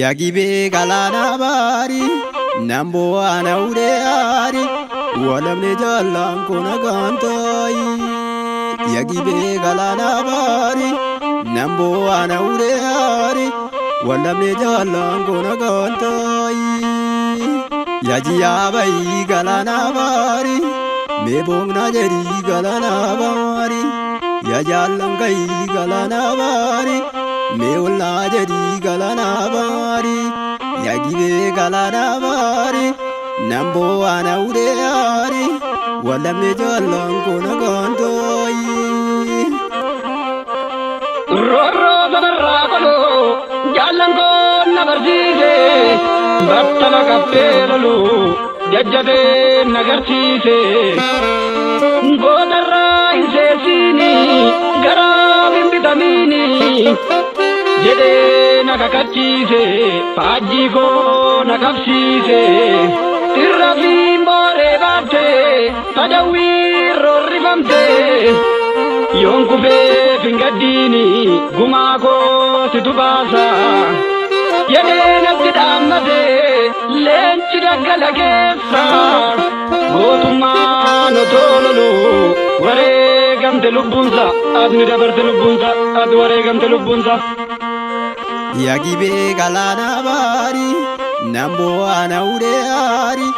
Yaa gibee galaana baarii namboo ana ulee aarii walamne jaallaan kun nagaan taayi. Yaa gibee galaana baarii namboo ana ulee aarii walamne jaallaan kun nagaan taayi. Yaa jiyaa bayii galaana baarii mee boonna jedhii galaana baarii yaa jaallan gayii galaana baarii. Mee olnaa jedhii galaana baarii yaa gibee galaana baarii namboo ana ulee aarii walamne jaallaan kun nagaan taayi. Roorroo sabarraa qoloo jaallan koo na barsiise battala qabbee loluu jajjabee na garsiise. Gootarraa hin seesiini garaa hin bitamiini jedhee na kakachiise faajjii koo na qabsiise. Irra fiin booree baattee badawwii roorrifamtee. Yoon kufee fingaddiini gumaa koo situ baasa. Jedhee natti dhaammate leenci daggala keessa. Gootummaan otoo lolu wareegamte lubbuunsa adni dabarte lubbuunsa ati wareegamte lubbuunsa. Yaa gibee galaana baarii namboo ana ulee aarii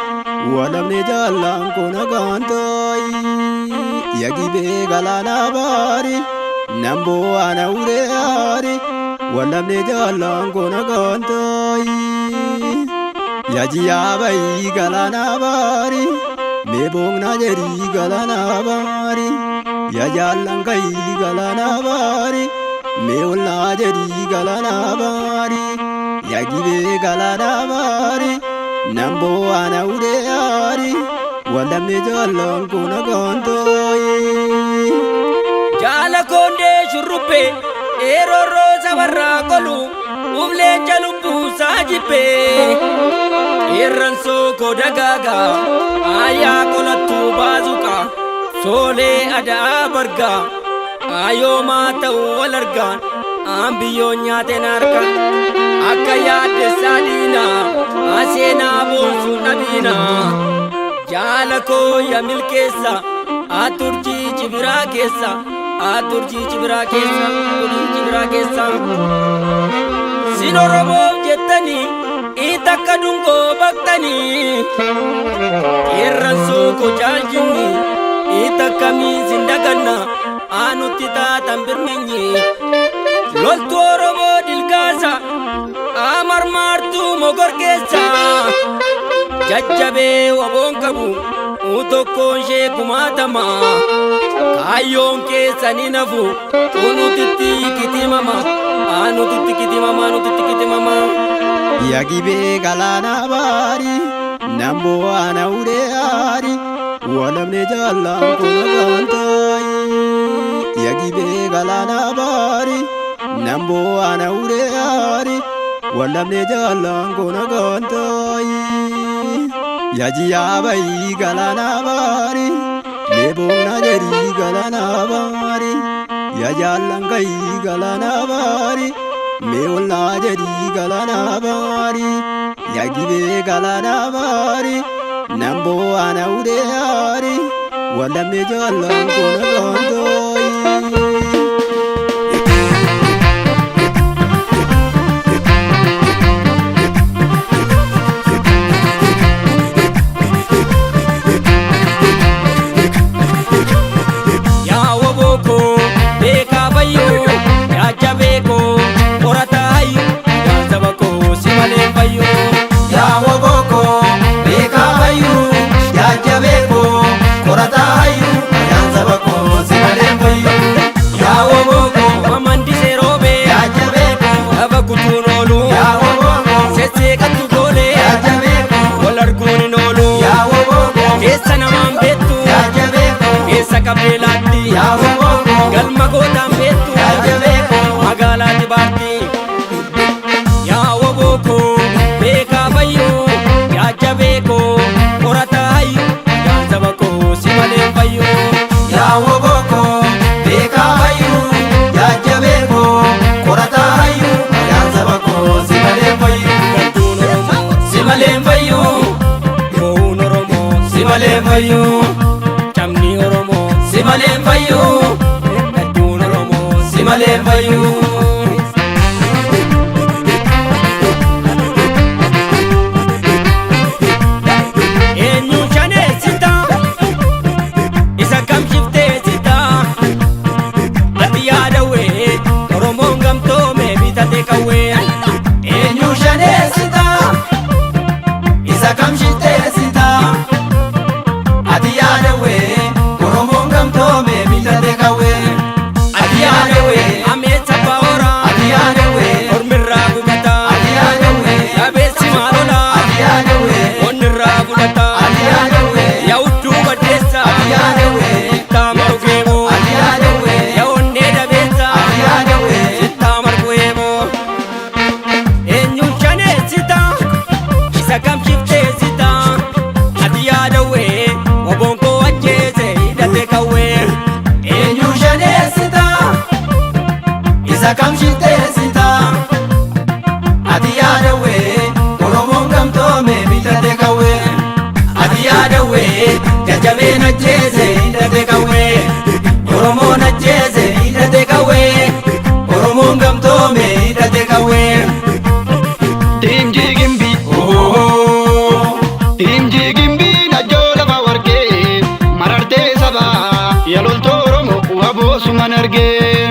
walamne jaallaan kun nagaan taayi. Yaa gibee galaana baarii namboo ana ulee aarii walamne jaallaan kun nagaan taayi. Yaa jiyaa bayii galaana baarii mee boonna jedhii galaana baarii yaa jaallan gayii galaana baarii. Mee olnaa jedhii galaana baarii yaa gibee galaana baarii namboo ana ulee aarii walamne jaallaan kun nagaan taayi. Jaala koondee shurrubbee eeroorroo sabarraa qolu uf leenca lubbuusaa jibbee. Qeerransoo koo dagaagaa aayaa qolattuu baazuqaa soolee adaa bargaa ayoomaa ta'uu wal argaan aan biyyoon nyaateen harka akka yaaddessaa diinaa aseenaa boonsuun dhabiinaa. Jaala koo ya milkeessa aturjii cibiraa keessa aturjii cibiraa keessa turjii cibiraa keessa. Sin Oromoof jettanii itakka dungoo baqtanii qeerransoo koo caaljinni itakka miisin daganna aanutti taatan birminyi. Loltu Oromoo dilgaasa amarmaartuu mogor keessa jajjabee waboon qabu tokkoon ishee kumaatama kaayyoon keessanii nafu unutitti kitimama aanutitti kitimama aanutitti kitimama. Yaa gibee galaana baarii namboo ana ulee aarii walamne jaallaan kun nagaan taayi. Yaa gibee galaana baarii namboo ana ulee aarii walamne jaallaan kun nagaan taayi. Yaa jiyaa bayii galaana baarii mee boonna jedhii galaana baarii yaa jaallan gayii galaana baarii mee olnaa jedhii galaana baarii yaa gibee galaana baarii namboo ana ulee aarii walamne jaallaan kun nagaan taayi. Yaa woboo koo beekaa fayyoo yaa jabee koo qorataa hayyuu. Yaa saba koo si malee fayyoo. Yaa woboo koo beekaa fayyuu yaa jabee koo qorataa hayyuu ayaan saba koo si malee fayyuu. Yaa woboo koo mamandisee roobee Yaa jabee koo lafa kutuun oolu yaa woboo koo sesseeqattu goolee yaa jabee koo wal arguun hin oolu yaa woboo koo keessa namaan beektu yaa jabee koo keessa qabdee laatti yaa woboo koo galma gootaan beektu yaa jabee koo magaalaa dibaarti. Yaa woboo koo beekaa fayyoo yaa jabee koo qorataa hayyuu yaa saba koo si malee fayyoo. Yaa woboo koo beekaa malee fayyuu. Eenyu shaneessita isa kam shifteessita ati yaadawee Oromoon gamtoome bitate qawwee. Eenyu shaneessita isa kam shifteessita ati yaadawee Oromoon gamtoome bitate qawwee ati yaadawee Ameessa bahoraa ati yaadawee ormirraa gubata ati yaadawee yabeessi maalolaa ati yaadawee onnirraa fudhata ati yaadawee yaa'udduu baddeessa ati yaadawee sittaa margu eeboo ati yaadawee yaa'onnee dabeessa ati yaadawee sittaa margu eeboo. Eenyuun shaneessita isa kam shifteessita ati yaadawee oboon koo ajjeese hidhate qawwee. Eenyu shaneessita isa kam shifteessita ati yaadawee Oromoon gamtoome bitate qawwee ati yaadawee jajjabeen ajjeese hidhate qawwee Oromoon ajjeese hidhate qawwee Oromoon gamtoome hidhate qawwee. Diimjii gimbii Diimjii gimbii najjoo lafa warqee marartee sabaa yaloltoo Oromoo waboo suman argee.